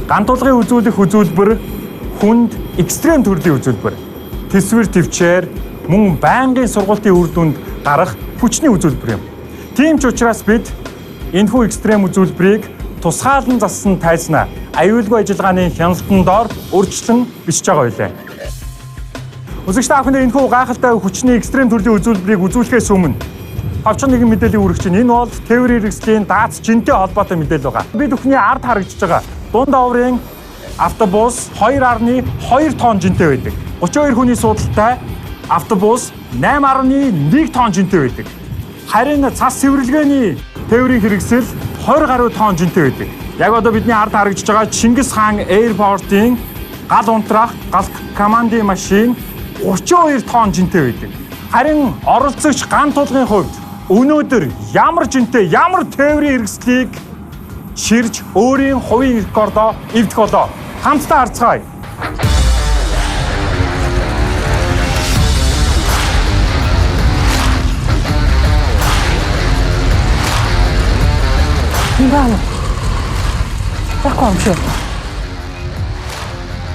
Ган тулгын үзүүлэх үзүүлбэр хүнд экстрем төрлийн үзүүлбэр. Тэсвэр төвчээр мөн байнгын сургалтын үр дүнд гарах хүчний үзүүлбэр юм. Тийм ч учраас бид энэхүү экстрем үзүүлбэрийг тусгаалan зассан тайзнаа аюулгүй ажиллагааны хяналтан доор урьдчилан бичиж байгаа байлаа. Үзэгч та бүхэнд энэхүү гайхалтай хүчний экстрем төрлийн үзүүлбэрийг үзүүлэхээс өмнө товчхон нэгэн мэдээллийн хүргэж чинь. Энэ бол тээврийн хэрэгслийн даац жинтэй холбоотой мэдээлэл байгаа. Бид бүхний ард харагдаж байгаа дунд оврын автобус 2.2 тонн жинтэй байдаг. 32 хүний суудалтай автобус 8.1 тонн жинтэй байдаг. Харин цас цэвэрлэгээний тээврийн хэрэгсэл 20 гаруй тонн жинтэй байдаг. Яг одоо бидний ард харагдаж байгаа Чингис хаан Airport-ын гал унтраах гал командын машин 32 тонн жинтэй байдаг. Харин оролцогч ган тулгын хувьд өнөөдөр ямар жинтэй, ямар тээврийн хэрэгслийг ширж өөрийн хувийн рекордоо эвдэх болоо. Хамтдаа харцгаая. Юм. Байхгүй юм шүү.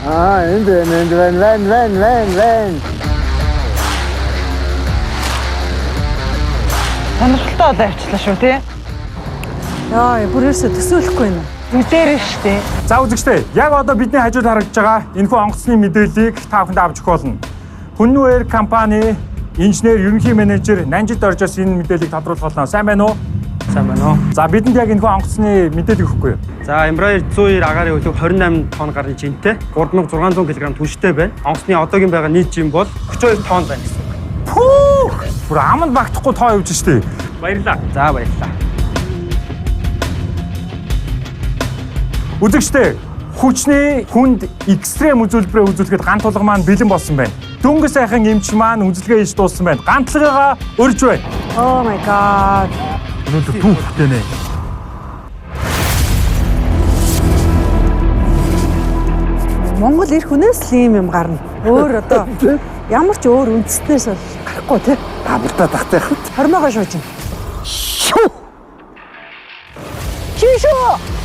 Аа, энд байна, энд байна, байна, байна, байна, байна. Сонирхолтой болоо явчлаа шүү, тий? Яа, бүр ерөөсөө төсөөлөхгүй юм. Мэдээрэй шүү дээ. За үзэгчдээ, яг одоо бидний хажууд харагдаж байгаа энэхүү онгоцны мэдээллийг та бүхэнд авч өгөх болно. Хүннү Air компани инженер, ерөнхий менежер Нанжид Оржоос энэ мэдээллийг тодруулах болно. Сайн байна уу? Сайн байна уу? За бидэнд яг энэхүү онгоцны мэдээлэл өгөхгүй юу? За Embraer 102 агаарын хөлөг 28 тонн гаруй жинтэй, 3600 кг түлштэй байна. Онгоцны одоогийн байгаа нийт жин бол 32 тонн байна гэсэн үг. Пүүх! Бүр аманд багтахгүй тоо явж штэ. Баярлалаа. За баярлалаа. Үзэгчдээ, хүчний хүнд экстрем үзүүлбэрээ үзүүлэхэд ган тулга маань бэлэн болсон байна. Дөнгөж сайхан эмч маань үзэлгээ хийж дууссан байна. Гантлагаа өрж байна. Oh my god. Өнөөдөр түүхтэй нэ. Монгол эр хүнээс л ийм юм гарна. Өөр одоо ямар ч өөр үндэстнээс бол гарахгүй тий. Табартаа тахтай хат. Хормоогоо шууж. Шүү. Шишүү.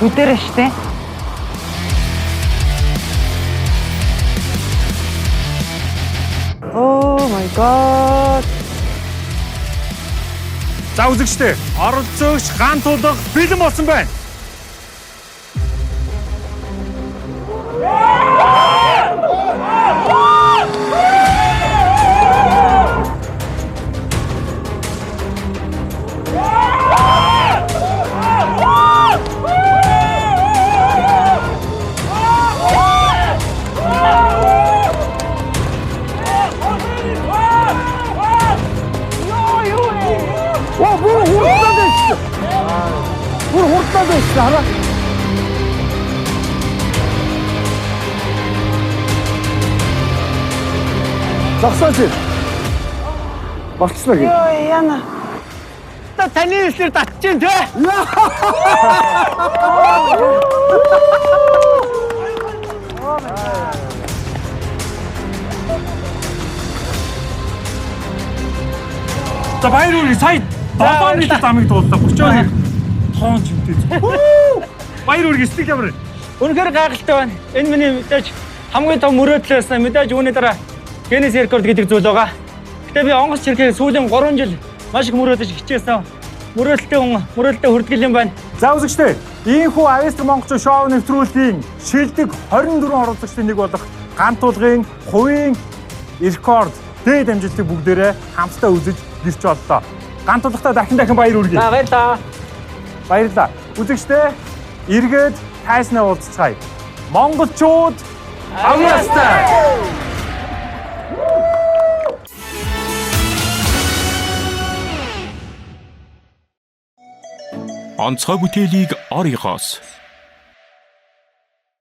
Шүдэрэ штэ. Oh my god. За үзэгчдээ, оролцогч ган тулга бэлэн болсон байна. Оо, бүр хурдлаа байсан. Бүр хурдлаа байсан хараа. Зогсооч. Болчихлоо гэ. Йоо, яна. Та таны эслэр татчихээн тэ? За баяр хүргэе. Сая 7 метр замыг дууллаа. 32 тонн жинтэй. Баяр хүргэе. Сэтгэл ямар вэ? Үнэхээр гайхалтай байна. Энэ миний мэдээж хамгийн том мөрөөдөл байсан. Мэдээж үүний дараа Гиннес рекорд гэдэг зүйл байгаа. Гэтэ би онгоц чирхээр сүүлийн 3 жил маш их мөрөөдөж хичээсэн. Мөрөөдөлтэй хүн мөрөөдөлтэй хүртгэл юм байна. За үзэгчдээ, ийхүү Авестр монголчууд шоу нэвтрүүлгийн шилдэг 24 оролцогчдын нэг болох ган тулгын хувийн рекорд дээд амжилтыг бүгдээрээ хамтдаа үзэж гэрч боллоо. Ган тулгатаа дахин дахин баяр хүргэе. За баярлалаа. Баярлалаа. Үзэгчдээ, эргээд тайзнаа уулзцгаая. Монголчууд авьяастай. Онцгой бүтээлийг Оригоос